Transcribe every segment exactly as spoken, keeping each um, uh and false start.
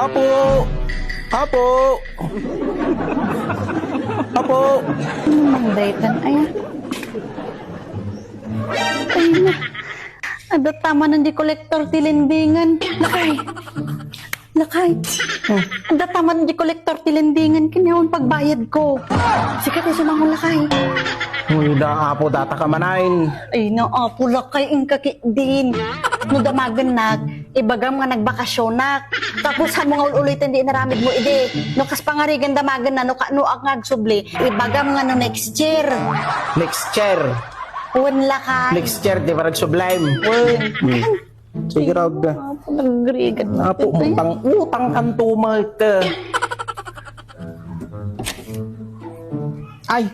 Apo! Apo! Apo! Ano mang daytan, ay? Ay na. Adda tamanen di kolektor ti lendingan. Lakay! Lakay! Hmm. Adda tamanen di kolektor ti lendingan. Kaniawan pagbayad ko. Sika ti sumango, lakay. Uy, da, apo, data ka manen. Ay na, apo, lakay, inka ki din. No damagennak, ibagam nga nagbakasyonak. Tapos, saan mo nga ul-ulitan di inaramid mo, idi? No kas pangarigan damagenna, no ka-, no ak nga agsubli, ibagam nga no next year. Next year. Wen, lakay. Next year, di ba nagsublem? Wen. Hmm. Sige, Rod. Apo, nagrigat na Apo, kita, eh. Utang-utang kanto, Mark. Ay,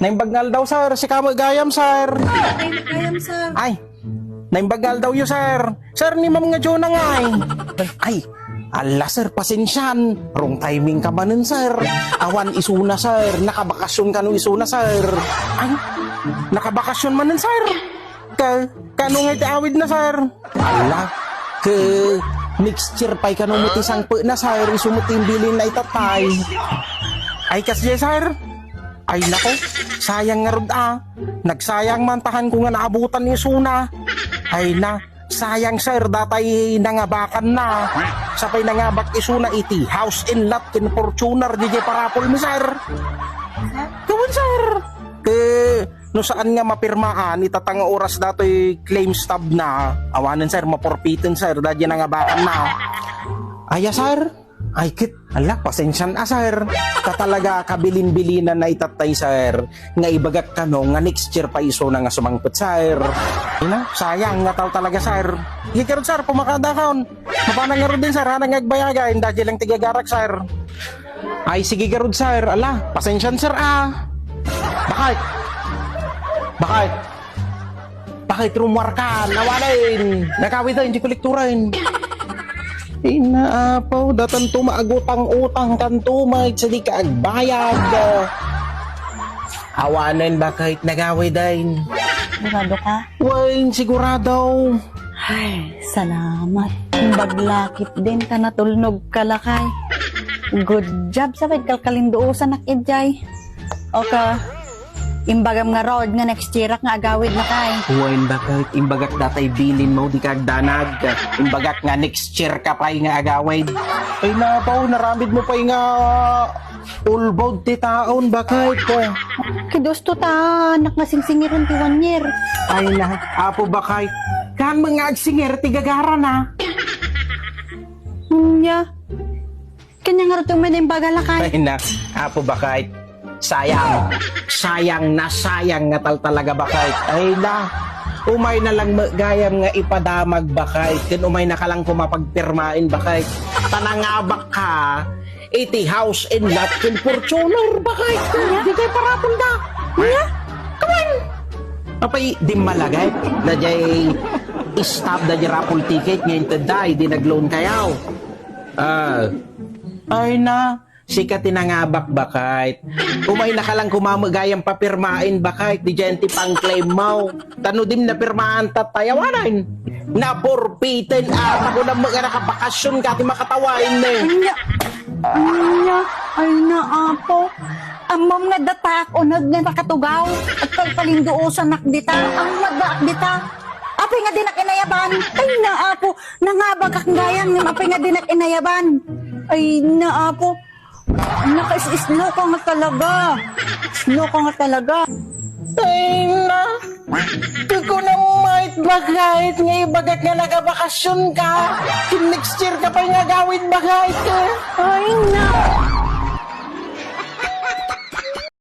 naimbag nga aldaw, sir. Sika met gayam, sir. Ay, gayam, sir. Ay, naimbag nga aldawyo, sir. Sir, ni Ma'am nga Jonah ngay. Ay, ala, sir, pasensian. Wrong timing ka manen, sir. Awan isuna, sir. Nakabakasyon kano isuna, sir. Ay, nakabakasyon manen, sir. Ka, kano nga iti awidna, sir? Ala, ka, next year pay kano met ti sangpetna, sir. Isu met ti imbilinna ita, tay. Ay, kasdiay, sir? Ay, nako, sayang ngarud, a. Nagsayang man ta haanko nga naabutan isuna. Ay na, sayang, sir, datay nangabakanna. Sapay nangabak isuna iti house and lot ken Fortuner, diay parapolmi, sir. Gawin, sir. Ka, no saan nga mapirmaan, ita ta nga oras datoy claim stub na, awanen, sir, maporpiten, sir, daydiay nangabakanna. Aya, sir? Ay, ket, ala, pasensian a, sir. Ta talaga, kabilin-bilinan na itattay, sir, nga ibagak kano nga next year pay isuna nga sumangpet, sir. Ina, sayang nga tao talaga, sir. Sige, sir, pumakadakon. Mapanang ngaruden, sir, haanna nga agbayaga, inda di lang ti gagarak, sir. Ay, sige garud, sir. Ala, pasensian, sir, a. Bakit? Bakit? Bakit rummuar ka? Awanen. Nagawid, di kolektoren. Ina, apo, datan to maagutang-utang kanto, may sadi ka agbayad. Awanen, bakit nagawid, ay? Sigurado ka? Wen, sigurado. Ay, salamat. Imbag la ketdin ta natulnog ka, lakay. Good job, sapay kalkalinduosanak idiay. Okay. Imbagam ngarud nga next year-ak nga agawid, lakay. Wen, bakit? Imbagak datay bilinmo, di ka agdanag. Imbagak nga next year ka pay nga agawid. Ay, napaw, naramid mo pay nga ulbod ti taon, bakit? Ket usto ta, anak nga singsingiren ti one year. Ay na, apo, bakit? Kaan met nga agsingir ti gagarana? Nya. Kanya nga rito may naimbag, lakay. Ay na, apo, bakit? Sayang. Sayang na sayang nga tal talaga, bakit? Ay na. Umay na lang met gayam nga ipadamag, bakit? Ken umay na ka lang koma pagpirmaen, bakit? Ta nangabak ka iti house and lot ken Fortuner, bakit? Di kay parapol da. Nya? Kawan. Apay, dimmalagay. Daydiay stub, daydiay raffle ticket, nga inted da, di nag-loan kayaw. Ah. Ay na, sika ti nangabak, bakit? Umay na ka lang koma met gayam papirmaen, bakit? Diay ti pang-claim mo. Ta no dim napirmaan, tattayawanan. Napurpiten, a, ta kunam met nga nakabakasyon ka ti makatawaen, eh. Anya, anya, ay na, apo. Ammom nga datak, uneg nga nakatugaw. Agkalkalinduosanak dita. Ammom nga daak dita. Apay nga dinak inayaban? Ay na, apo. Nangabagak gayam ngem apay nga dinak inayaban? Ay na, apo. Nakais-islo ka nga talaga. Islo ka nga talaga. Ay na. Kukunam met, bakit, nga ibagak nga nagabakasyon ka. Ken next year ka pay nga agawid, bakit? Ay na.